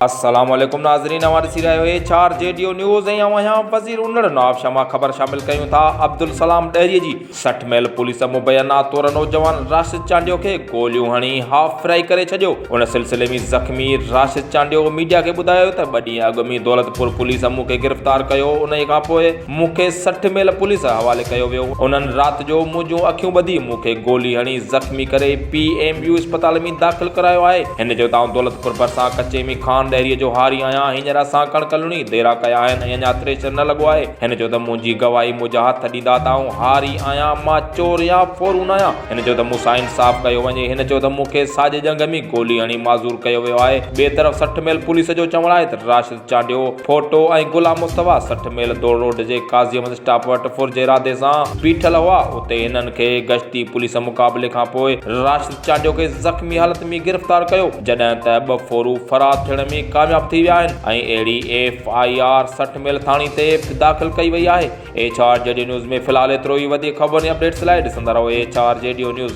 السلام عليڪم ناظرين اوهان ڏسي رهيا آهيو H R G D news ۽ آئون آهيان وزير انڙ نوابشاهه مان خبر شامل ڪيون ٿا عبدالسلام ڏهري جي 60 ميل پوليس مبينا طور نوجوان راشد چانڊيو کي گوليون هڻي هاف فرائي ڪري ڇڏيو ان سلسلي ۾ زخمي راشد چانڊيو ميڊيا کي ٻڌايو ته ٻه ڏينهن اڳ ۾ دولتپور پوليس مون کي گرفتار ڪيو انهي کان پوء مون کي 60 ميل پوليس حوالي ڪيو ويو. انهن رات جو منهنجون اکيون ٻڌي مون کي گولي هڻي زخمي ڪري پي ايم يو اسپتال ۾ داخل ڪرايو آهي. هن چيو ته آئون دولتپور ڀرسان ڪچي ۾ خان ڏهري جو هاري آهيان، هينئر اسان ڪڻڪ لڻي ديرا ڪيا آهن ۽ اڃا ٿريشر نه لڳو آهي. هن چيو ته منهنجي گواهي منهنجا هٿ ڏيندا ته آئون هاري آهيان، مان چور يا ڦورو ناهيان. هن چيو ته مون سان انصاف ڪيو وڃي. هن چيو ته مون کي ساڄي ڄنگهه ۾ گولي هڻي معذور ڪيو ويو آهي. ٻئي طرف 60 ميل پوليس جو چوڻ آهي ته راشد چانڊيو، ڦوٽو ۽ غلام مصطفيٰ 60 ميل دوڙ روڊ جي قاضي احمد اسٽاپ وٽ ڦر جي ارادي سان بيٺل هئا، اتي هنن کي گشتي پوليس مقابلي کانپوء راشد چانڊيو کي زخمي حالت ۾ گرفتار ڪيو، جڏهن ته ٻه ڦورو فرار ٿيڻ ۾ ڪامياب ٿي ويا آهن ۽ اهڙي ايف I R 60 ميل ٿاڻي تي داخل ڪئي وئي آهي. H R G D news ۾ في الحال ايترو ئي وڌيڪ خبرن ۽ اپڊيٽس لاء ڏسندا رهو H R G D news.